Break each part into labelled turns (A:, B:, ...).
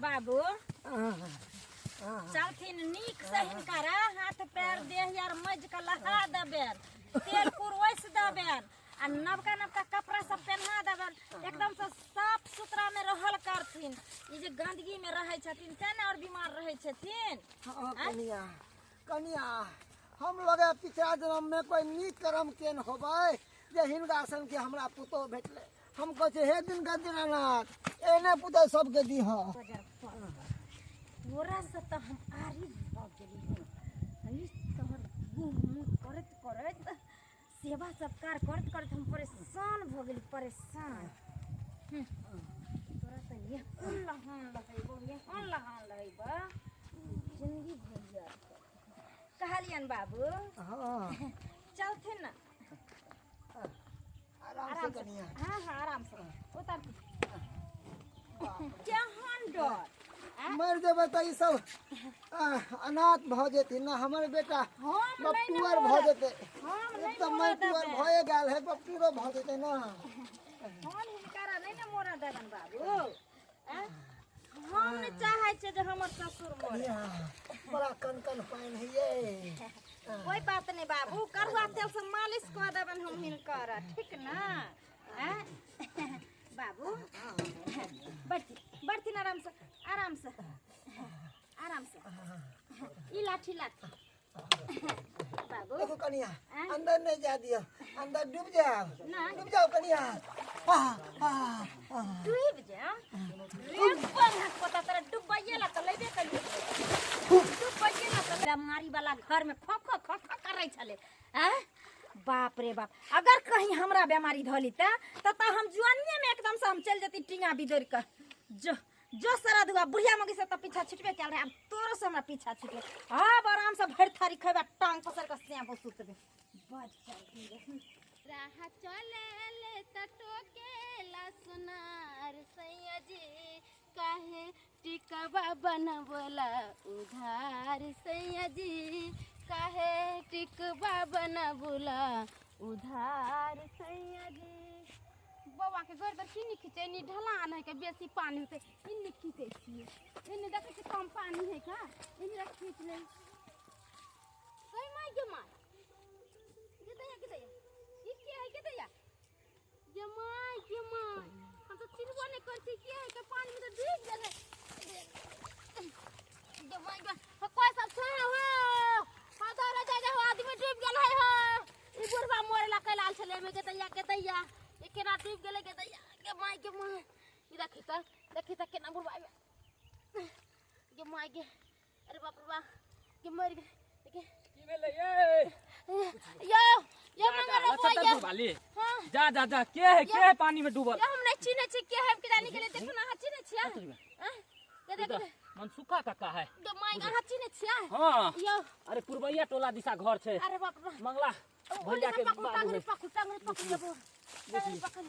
A: बाबू चलथिन नीक से हिनकर हाथ पैर देह आर मजि के लहा देबनि, तेल कुर ओसि देबनि आ नवका नवका कपड़ा सब पेन्हा देबनि, एकदम से साफ सुथरा में रहल करथिन। ई जे गंदगी में रहै छथिन तें ने और बीमार रहै छथिन।
B: हाँ, कनिया कनिया हम लगे पिछला जन्म में कोई नीक कर्म केन होबै जे हिनका सन के हमरा पुतोह भेटलै। हम कहै छियै हे दिन दीनानाथ एहने पुतोह सबके दीह।
A: तोरा से तऽ हम आरिज भऽ गेली। ई तोहर मुँह मुँह करैत करैत सेवा सत्कार करैत करैत हम परेशान भऽ गेली, परेशान। तोरा तऽ एहन लहान लगेबो, एहन लहान लगेबो जिंदगी भरि याद करबो। कहलियनि बाबू
B: हाँ।
A: चलथिन ना
B: आराम से कनिया।
A: हाँ हाँ आराम से उतर। केहन डर
B: मर जेबै तऽ ई सब अनाथ भऽ जेथिन ना, हमर बेटा बपटुअर भऽ जेतै। एक तऽ मरटुअर भए गेल है, बपटुरो भऽ जेतै ना।
A: हम हिनकरा नहि ने मरऽ देबनि बाबू। हम नहि चाहै छियै जे हमर ससुर मरे।
B: बड़ा कन कन पानि होइए।
A: कोई बात नहीं बाबू, करुआ तेल से मालिश कऽ देबनि हम हिनकर, ठीक ना? बाबू बैठथिन बैठथिन आराम से आराम से आराम से। ई लाठी लाठी बाबू।
B: देखो कनिया अंदर नहीं जा दियो, अंदर डूब जाओ, डूब जाओ कनिया।
A: डूब जाओ रे बंगा पता तेरा डूबैये ला त लेबे करियो, डूबैये ला त बीमारी वाला घर में खो खो खो खो करै छले। हैं बाप रे बाप, अगर कहीं हमरा बीमारी धली त हम जुआनिये में एकदम से हम चल जती टींगा बिदोर के। जो जो सरदुआ बुढ़िया मगी से त पीछा छुटबे कयल रहे, अब तोरो से हमरा पीछा छुटले। अब आराम से भरि थारी खैबा, टांग पसर के स्याप सुतबे। बच जाई
C: राह चले ले त टोकेला सुनार सैया जी, काहे टिकवा बनवला उधार सैया जी, काहे टिकवा बनवला उधार सैया जी। बौआ के गर्दन की नहीं खींचे, नी ढलान है के बेसी पानी होते, इन्ने खींचे छिए, इन्ने देखे कि कम पानी है का, इन्ने रख खींच ले। गई माई के माई के दैया के दैया ई के है के दैया के माई के माई, हम तो चिन्हबो नहीं करছি के है के पानी में तो डूब गेल है। के माई के हो कोई सब छा हो हो धरा जा जा आदमी डूब गेल है हो। ई बुढ़बा मरे ला कैलाल छले में के दैया के दैया ई केना डूब गेलै के दैया के माई के माई। ई देखी त देखी त केना बुढ़बा के माई के, अरे बाप रे बाप के मर गेल।
D: की भेलै ये?
C: यो यो मंगल बुआ।
D: हां जा जा जा के है पानी में डूबल?
C: यो हम नहीं चिन्है छी के है के जानी के देखो ना, अहाँ चिन्है छियै? के देखो
D: मन सुखा काका है।
C: यो माई अहाँ चिन्है छियै?
D: हां
C: यो
D: अरे पुरबैया टोला दिशा घर छै।
C: अरे बाप रे
D: मंगला भैया के
C: पकड़ टांगरी पकड़ टांगरी पकड़ लेबो। पकड़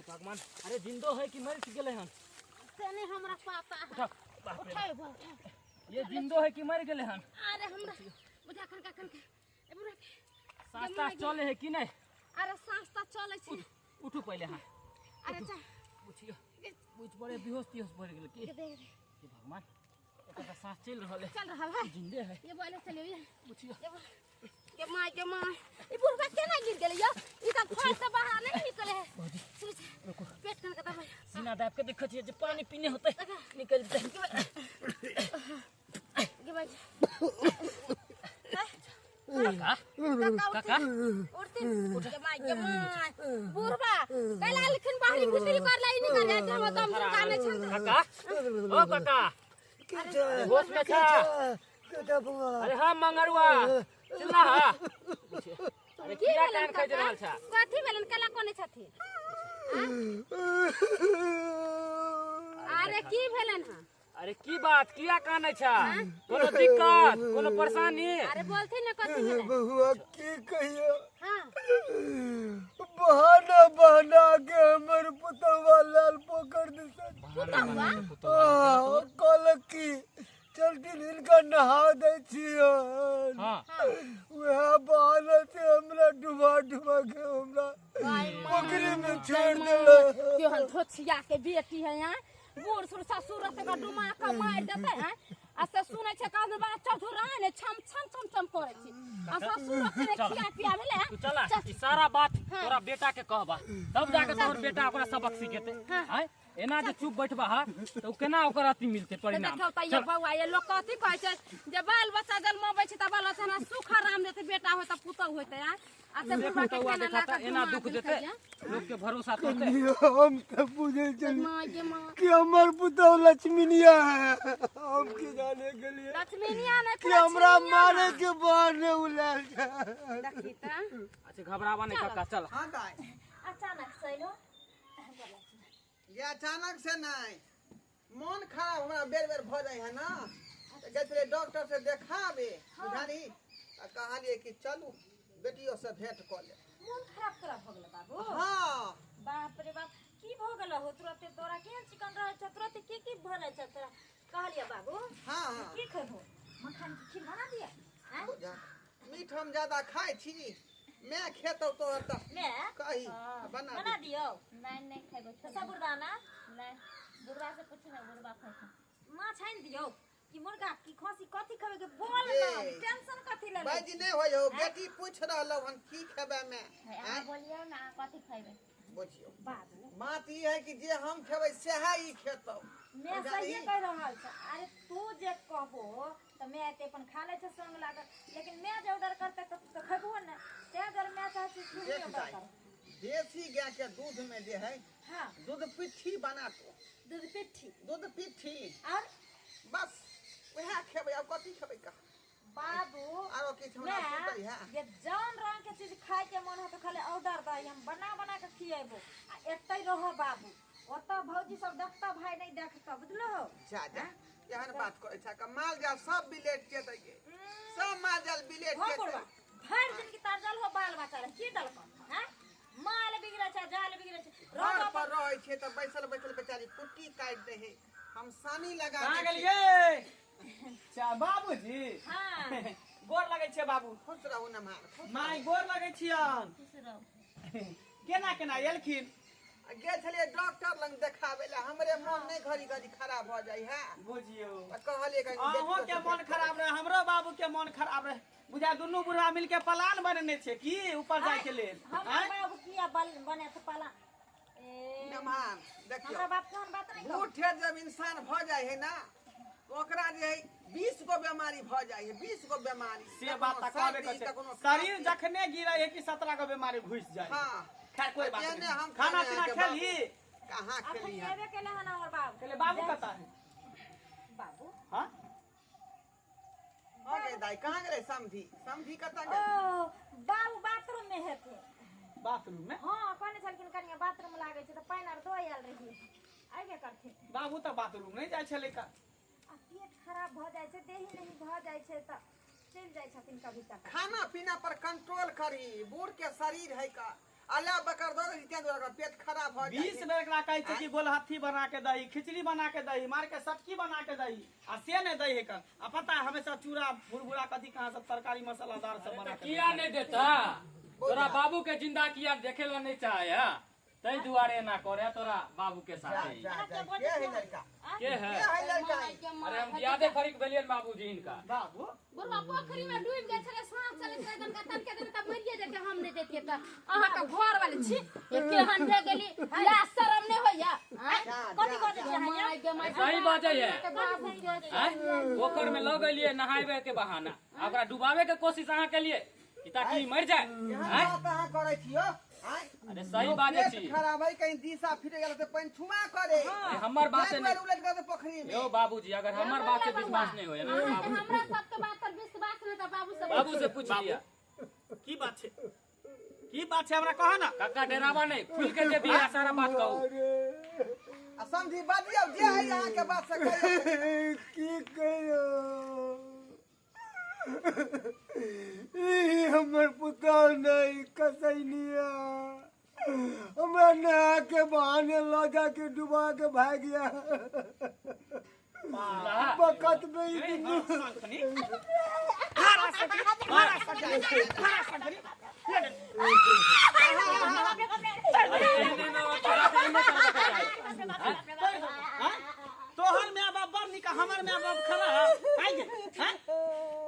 D: भगवान, अरे जिंदो है कि मर गेलै हन?
C: से नहीं हमरा पता है। उठाओ
D: ये जिंदो है कि मर गेलै हन?
C: अरे हमरा बुझा खन का खन के ए बुढ़ा
D: सांस तास चले है कि नहीं?
C: अरे सांस त चले छै।
D: उठू पहिले। हां
C: अरे चा
D: पूछियो बुझ बड़े बेहोश तिहोश पड़ गेल की? हे भगवान, एकर सांस चल रहल है,
C: चल रहल है,
D: जिंदे है।
C: ये बोले चलियो ये
D: पूछियो
C: के माय के माय ई बुढ़बा केना गिर गेलै यो? ई त घर से बाहर नहीं निकले है।
D: रुको
C: पेट कन के दबाई
D: सीना दाब के देखै छियै जे पानी पीने होतै निकल जेतै।
C: के भाई
D: काका काका
A: उठथिन के माय के माय बुढ़बा कैला लिखन बाहरी भीतरी कर लाई निकल जाय हम दम दुकान छै।
D: काका ओ काका
B: के छै?
D: होश में छा?
B: के छै बौआ?
D: अरे हम मंगरुआ चिल्ला हा। अरे किया कान खैज रहल छा?
C: कथी भेलन कैला कोने छथिन? अरे की भेलन हा?
D: अरे की बात किया कानै छा? कोनो दिक्कत कोनो परेशानी?
C: अरे बोलथिन ने कथी भेलन?
B: बौआ की कहियो?
C: हां
B: बहाना बहाना के हमर पुतवा लाल पकड़ दिसन।
C: पुतवा?
B: हां कहलक की चलती हिनका नहा दै छियन।
D: हां
B: वएह बहाना से हमरा डुबा डुबा के हमरा पोखरी में छोड़ देलक।
C: केहन धोछिया के बेटी है यहाँ। बूढ़ सूढ़ ससुर रहतै ओकरा डुमा कऽ मारि देतै। आँय, आ से सुनै छै कान बड़ा चौधुराय ने छम छम छम छम करै छै आ ससुर रहतै ने खिया पिया भेलै।
D: तू चला, ई सारा बात तोरा बेटा के कहबा तब जाके तोहर बेटा ओकरा सबक सिखेतै। आँय, एना जे चुप बैठबा हा तऽ ओ केना ओकर अथी मिलतै परिणाम?
C: देखियौ तऽ ये बौआ, ये लोक कथी कहै छै जे बाल बच्चा जन्मबै छै तऽ बाल बच्चा हमरा सुख आराम देतै, बेटा होतै पुतहु होतै। आँय, आ से बुढ़बा के
D: पुतहुआ
C: केना
D: देखा
C: ला
D: तऽ
C: कऽ
D: एना
C: डुमा
D: दुख
C: देलकै?
D: देतै लोक के भरोसा तोड़तै।
B: हम तऽ बुझै छली
C: माँ गे माँ
B: कि हमर पुतहु लक्ष्मीनिया है, हम की जाने के लिए
C: लक्ष्मीनिया नहि
B: कि हमरा मारे के बहाने उलायल जाए।
C: देखी तऽ।
D: अच्छा, घबरावा नहीं काका, चल।
E: हाँ दाई।
A: अचानक से अयलो?
E: ये अचानक से नहीं, मन खराब हमरा बेर बेर भऽ जाइ है ना, तऽ गेल छलियै डॉक्टर से देखाबे बुझाली, आ कहलियै कि चलू बेटियो से भेंट कऽ ले।
A: मोन खराब तोरा भऽ गेल बाबू?
E: हाँ।
A: बाप रे बाप, की भऽ गेल हो तुरते? तोरा केहन चिकन रहै छ, तुरते की की भऽ जाइ छ तोरा? कहलियै बाबू।
E: हाँ हाँ।
A: की खेबहो? मखान के खीर बना दिया? आँय?
E: बुझा, मीठ हम ज्यादा खाइ छी, मैं खेतौ तोहर तऽ
A: मैं
E: कही
A: हाँ,
E: बना
A: बना
E: दे।
A: दियौ।
F: नहीं नहीं खेबो।
A: साबुदाना
F: नहीं, बुढ़वा से पूछ ना, बुढ़वा खाइ।
A: माछ आनि दियौ कि मुर्गा कि खसी, कथी खेबै के बोल ना।
E: ए।
A: टेंशन कथी ले?
E: भाईजी नहीं होइ हो, बेटी पूछ रहलौ हन की खेबै मैं।
F: अहाँ बोलियौ ना, अहाँ कथी खेबै?
E: बुझियौ
A: बाबू,
E: बात ई है कि जे हम खेबै सएह ई खेतौ।
A: मैं सहिए कहि रहल छ। अरे तू जे कहबो तऽ मैं एते अपन खा लै छै संग लागल, लेकिन मैं जे ऑर्डर करते तऽ तू तऽ खेबहो ने, तें दुआरे मैं चाहै छी तू ही
E: देख
A: ऑर्डर
E: दाई,
A: कर।
E: देसी गाय के दूध में जे है
A: हाँ,
E: दूध पिट्ठी बना तो।
A: दूध पिट्ठी?
E: दूध पिट्ठी।
A: और
E: बस वएह खेबै, आब कथी खेबै का?
A: बाबू,
E: आरो किछु हमरा
A: मैं
E: सुतै है।
A: ये जौन रंग के चीज खाय के मन हो तो खाली ऑर्डर दही, हम बना बना के खिएबो। आ एतै रह बाबू, ओतऽ भौजी सब देखतौ, भाई नहीं देखतौ, बुझलो हो?
E: जा जा, एहन बात करै छै का? माल जाल सब बिलेट जेतै गे, सब माल जाल बिलेट
A: हो
E: जेतै।
A: बुढ़वा, भरि दिन की तार जल हो बाल बच्चा रहे की दलको? हैं, माल बिगड़ै छै, जाल बिगड़ै छै।
E: घर
A: रह
E: पर रहै छै तऽ बैसल बैसल बेचारी कुट्टी काटि दै है, हम सानी लगा
G: कहाँ
E: दै छियै।
G: गेलियै? अच्छा बाबूजी।
A: हाँ।
G: गोर लगै छै बाबू।
E: खुश रहू नमहर, खुश।
G: माय, गोर लगै छियन।
F: खुश रहू।
G: केना केना एलखिन?
E: आ गेल छलियै डॉक्टर लग देखाबै लए, हमरे मन नहि घड़ी घड़ी खराब भऽ जाइ है।
G: बुझियौ,
E: तऽ कहलियै कनि
G: अहूँ के
E: बेटियो से
G: मन
E: भेंट।
G: खराब रहे, हमरो बाबू के मन खराब रहे, बुझा दुनू बुढ़ा मिल के प्लान बनेने छै की ऊपर जाय के लेल?
A: हमरा
G: आँय?
A: बाबू किया बल बने तऽ पाला ए
E: नमहर, देखियौ,
A: हमरा बाप कोन बात नहीं कहू।
E: बूढ़ ठेर जब इंसान भऽ जाइ है ना तऽ ओकरा जे है 20 गो बीमारी भऽ जाइ है, 20 गो बीमारी।
G: से बात तऽ कहबे
E: कखनो
G: करै
E: सर्दी,
G: छै,
E: कखनो
G: शरीर
E: खाँसी।
G: जखने गिरै है कि 17 गो बीमारी घुसि जाइ है।
E: हाँ।
G: खैर, कोई बात
E: एने
G: नहीं।
E: हम
G: खाना
E: खाने
G: पीना
E: के
G: खेली?
E: बाबू। कहाँ
A: अखन
E: खेली है?
A: एबे केले हन हमर बाबू।
G: कहले बाबू कतऽ है?
A: बाबू।
G: हाँ।
E: हो गए दाई, कहाँ गेलै समधी? समधी कतऽ
A: ओ
E: गेलै?
A: बाबू बाथरूम में हेतै।
G: बाथरूम में?
A: हाँ, कहने छलखिन कनिया बाथरूम लागै छै तऽ पानि आर दऽ आयल रहियै, आइबे करथिन।
G: बाबू तऽ बाथरूम नहि जाइ छलै का?
A: आ पेट खराब भऽ जाइ छै, देही नहीं भऽ जाइ छै तऽ चलि जाइ छथिन कभी तक।
E: खाना पीना पर कंट्रोल करी, बूढ़ के शरीर है का अल्लाह बकर दऽ दै छै, तें दुआरे ओकर पेट खराब भऽ जाइ
G: 20
E: छै।
G: बेर एकरा कहै छै कि गोलहत्थी बना के दही, खिचड़ी बना के दही, मार के सटकी बना के दही, आ से नहि दै है कन। आ पता है, हमेशा चूड़ा भुरभुरा कथी कहाँ सब तरकारी मसालादार सब बना के
D: किया नहीं देता तोरा बाबू के जिंदा किया देखे ला नहीं चाहे है, तै दुआरे एना करे तोरा बाबू के
E: जा
D: साथे ही।
E: जा जा, के है लड़का?
D: के है?
E: के है लड़का ई?
D: अरे हम ज्यादे फरीक भेलियन बाबूजी हिनका।
G: बाबू।
C: बुढ़वा पोखरी में डूबि गेल छलै, साँप चलै छलै, तनका तनके तनका मरिए जेतै, हम नहि दैतियै तऽ अहाँके घर वाले छी ये केहन भए गेली, ला शरम नहि होइया? आँय?
E: जा
A: कथी
E: जा
A: बजै
E: जा।
A: छै अहाँ यौ?
C: माय गे माय।
D: सही बाजै है।
C: बाबू के
D: आँय? पोखर में लऽ गेलियै नहाबे के बहाना, आ ओकरा डुबावे के कोशिश अहाँ केलियै कि ताकि ई मरि जाय।
E: एहन
D: आँय?
E: बात अहाँ करै छियो? आँय?
D: अरे सही बाजै
E: पेट
D: छी।
E: खराब है, कहीं दिशा फिर गेल तऽ पानि छुआ करे।
D: अरे हमर बात से
E: तें
D: नहीं
E: दुआरे उलटि गेल तऽ पोखरी में।
D: यौ बाबूजी, अगर हमर बात से विश्वास नहीं होय ना
C: अहाँके
D: बाबू,
C: हमरा सबके बात पर विश्वास नहि तऽ बाबू सब
D: बाबू से पूछ लिया।
G: की बात छै, की बात छै, हमरा कह ना।
D: काका, डरावा नहीं, खुल के जे भी है सारा बात कहू।
E: आ समझी बजियौ जे है अहाँके बात से कहियौ।
B: की कहियो, ई हमर पुतहु नहीं कसैनिया, हमरा नहा के बहाने लऽ जाके डुबा के भाग गया। बकत में ई दुनू
G: शंखनी हारा शंखनी, हारा शंखनी, हारा शंखनी।
D: अरे एहने ना, तोरा के एहने करबाक चाही।
G: के हमर my बाप खराब आइ गे हैं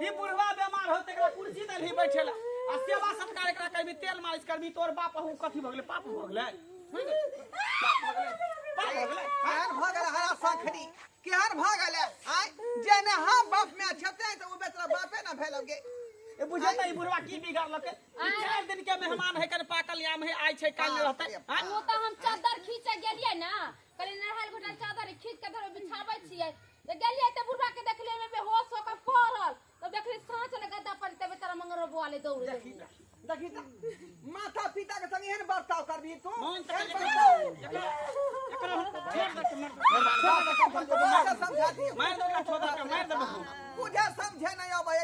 G: ई बुढ़वा बेमार होते एकरा कुर्सी देलही बैठेला आ सेवा सत्कार एकरा करबी तेल मालिश करबी तोर बाप अहू कथी भऽ गेलै पाप भऽ गेलै पाप भऽ गेलै पाप भऽ गेलै
E: केहन भऽ गेल हरा सखरी केहन भऽ गेल आय जे ने हम बाप में छते तऽ ओ बेचारा बापे ना भेल गे
G: ए बुझे त ई बुढ़वा की बिगाड़लकै ई 4 दिन के मेहमान है कन पाकल आम है आइ छै काल्हि रहतै आँय?
C: ओ तऽ हम चादर खींचे गेलियै ना कहलियै नहायल घोटल चादर खींच के धरो बिछाबै छियै तऽ गेलियै तऽ बुढ़वा के देखलियै ओहिमे बेहोश होकर पड़ल तब देखलियै साँच लग गद्दा पर तबे तारा मंगरो बुआ ले दौड़
E: देखी देखी तऽ माता पिता के संग एहन बर्ताव करबी तू
G: मोन तऽ
E: एहन
G: एकरा
E: बर्ताव
G: एकरा हम छोड़ दे के मर दे।
E: समझा दियो
G: मार दे एकरा छोड़ दे के मार देबो हम।
E: मुझे समझे नहीं आबै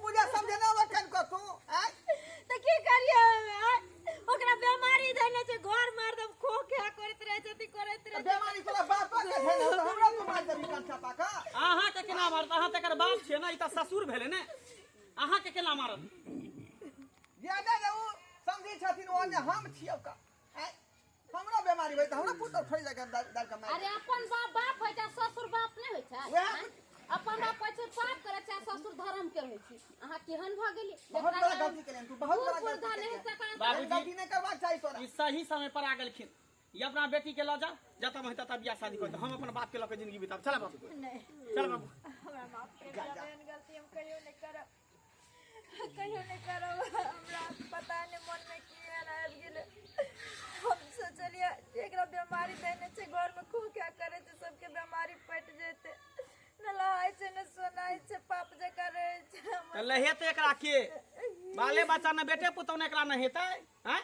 E: मुझे समझे नहीं आबै कनको तू आय
A: तऽ की करियै आँय? ओकरा बेमारी धरने छै घर में हरदम खो खा करैत रहै छै अथी करैत रहै छै
E: बेमारी तोरा बापा के छै ने तऽ हमरा तू मार देबी कंचा पाका
G: अहाँ के केना मारत अहाँ तऽ एकर बाप छियै ने ई तऽ ससुर भेलै ने अहाँ के केना मारत
E: जे ने ने उ समझी छथिन ओ ने हम छियौ का आय हमरा बेमारी भेल तऽ हमरा पुतहु थोड़ी जगह दाल के मार
C: अरे अपन बाप बाप होइ छै ससुर बाप नहि होइ छै
E: वएह
C: आँय? अपन बाप होइ छै पाप करै छै आ ससुर धर्म के होइ छै अहाँ केहन भऽ गेलियै
E: बहुत बड़ा गलती केलनि तू बहुत बड़ा
C: बूढ़
E: गलती
C: पुरधा नहि
E: केलनि।
C: सकान
G: बाबूजी
E: गलती नहि करबाक चाही तोरा
G: ई सही समय पर आ गेलखिन ई अपना बेटी के लऽ जा जतऽ मन ततऽ बियाह शादी कर हम अपन बाप के लऽ के जिंदगी बिताब चल बाबू चल बाबू
H: हमरा माफ कर दिअ एहन गलती हम कहियो नहि करब कहियो नहि करब हमरा पता नहि मनमे की एहन आबि गेलै हम सोचलियै जे एकरा बेमारी देने छै घरमे खूब क्या करै छै सबके बेमारी पटि जेतै न नहाय छै न सोनाय छै पाप जकाँ रहै छै
G: तऽ लहेतै एकरा के बाले बच्चा ने बेटे पुतहु ने एकरा नहेतै आँय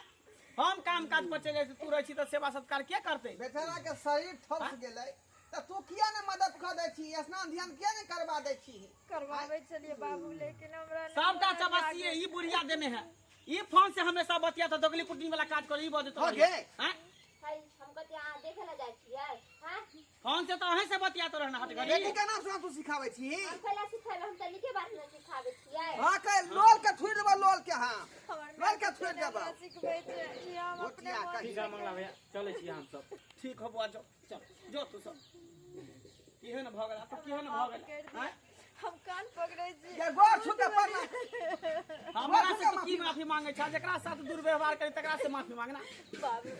G: हम काम काज पर चलि जाइ छी तू रहै छी तऽ सेवा सत्कार के करतै
E: बेचारा के शरीर ठोस गेलै तऽ तू किया ने मदद कऽ दै छी स्नान ध्यान किया ने करवा दै छी
H: करवाबै छलियै बाबू लेकिन हमरा नहि
G: सबटा
H: मोन
G: चबसिए ई बुढ़िया देने है ई फोन से हमेशा बतिया तऽ दोगली पुटनी वाला काज कर ई बजैत
E: हो
G: रहैए।
E: गे।
G: आँय?
F: है हम कहते अहाँ देखे ला जाइ छियै हाँ
G: फोन से तऽ अहीं से बतिया तो रहना हट घड़ी
E: बेटी के नाम सुना तू सिखाबै छी
F: हम पहला सिखेबै हम तऽ नीके बात ने सिखाबै छियै
E: हाँ के लोल के थुड़ि देबो लोल के हाँ
H: हमर
E: लोल के थुड़ि देबो
H: माय सिखबै छै ई हम अपने
E: भोटिया
H: मोन
E: कही
D: ठीक है मंगला भैया चलै छी हम सब
G: ठीक हो बुआ जाओ चल जो तू सब केहन भऽ गेल तऽ केहन भऽ गेल आँय?
H: हम कान पकड़ै छी
E: ये गोर छू के पड़ना
G: हमरा से तू की माफी मांगे छ जकरा साथ दुर्व्यवहार करी तकरा से माफी मांगना
H: बाबू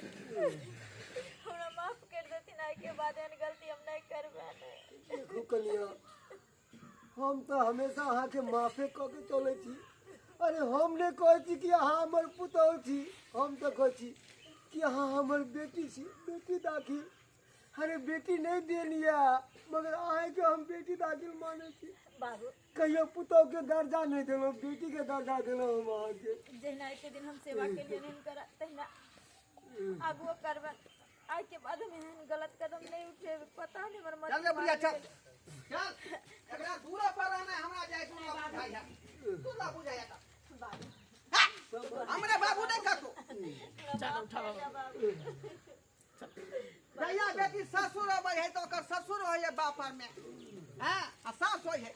H: हमरा माफ कर देथिन आइ के बाद एहन गलती हम नहि करबै
B: देखू कनिया हम तऽ हमेशा अहाँके माफे कऽ के चलै छी अरे हम नहि कहै छी कि अहाँ हमर पुतहु छी हम तऽ कहै छी कि अहाँ हमर बेटी छी बेटी दाखिल अरे बेटी नहि देल यऽ मगर अहाँके हम बेटी दाखिल मानै छी
A: बाबू
B: कहियो पुतहुके दर्जा नहि देलहुँ बेटीके दर्जा देलहुँ हम अहाँके
H: जहिना एते दिन हम सेवा केलियनि हिनकर तहिना आगुओ करबनि आइ के बाद हम एहन गलत कदम नहि उठेबै पता नहि हमर मन
E: चल रे बुढ़िया चल चल एकरा दूरा पर रहना है, हमरा जाय तू ना बुझाइ है तू ना बुझाइ है हमरे बाबू नहीं कहतो
G: चल उठा बाबू
E: जहिया बेटी ससुर अबै है तऽ ओकर ससुर होइ है बाप में हैं आ सास होइ है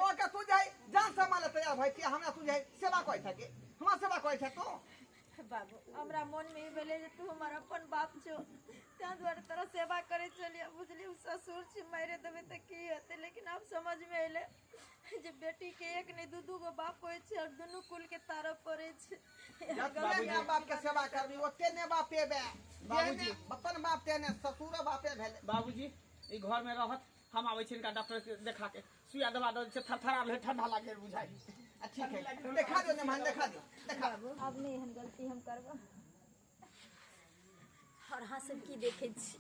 E: ओकर तू जाइ जान से माले तैयार भइ छी हमरा तू जाइ सेवा करै छै के हमरा सेवा करै छै तू
H: बाबू हमरा मोनमे ई भेलै जे तू हमर अपन बाप छौ ताहि दुआरे तोरा सेवा करै छलियै बुझली ओ ससुर छी मारि देबै तऽ की हेतै लेकिन आब समझमे एलै जे बेटीके एक नहि दू दू गो बाप होइ छै आओर दुनू कुलके तारऽ पड़ै छै
E: जतने माय बाप के सेवा करबी ओते ने बाप पेबे
G: बाबूजी।
E: अपन बाप तेने ससुरो बापे भेलै
G: बाबूजी ई घर में रहत हम आबै छी हिनका डॉक्टर के देखा के सुइया दवा दऽ दै छै थरथरा रहै ठंडा लागे बुझाइ
E: आ ठीक है देखा दियौ ने देखा दियौ देखा
H: आब नहि एहन गलती हम करबै
A: आओर अहाँ सब की देखै छी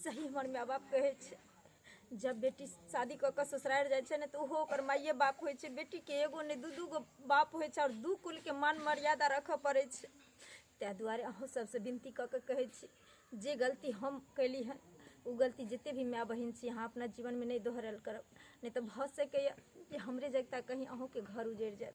A: सही हमर माय बाप कहै छै जब बेटी शादी कऽ कऽ ससुरारि जाइ छै ने तऽ ओहो ओकर माइए बाप होइ छै बेटीके एगो नहि दू दू गो बाप होइ छै आओर दू कुलके मान मर्यादा रखऽ पड़ै छै ताहि दुआरे अहूँ सबसँ विनती कऽ कऽ कहै छी जे गलती हम कयली हन ओ गलती जते भी माय बहिन छी अहाँ अपना जीवनमे नहि दोहरायल करब नहि तऽ भऽ सकैए जे हमरे जगता कहीं अहूँके घर उजड़ि जायत।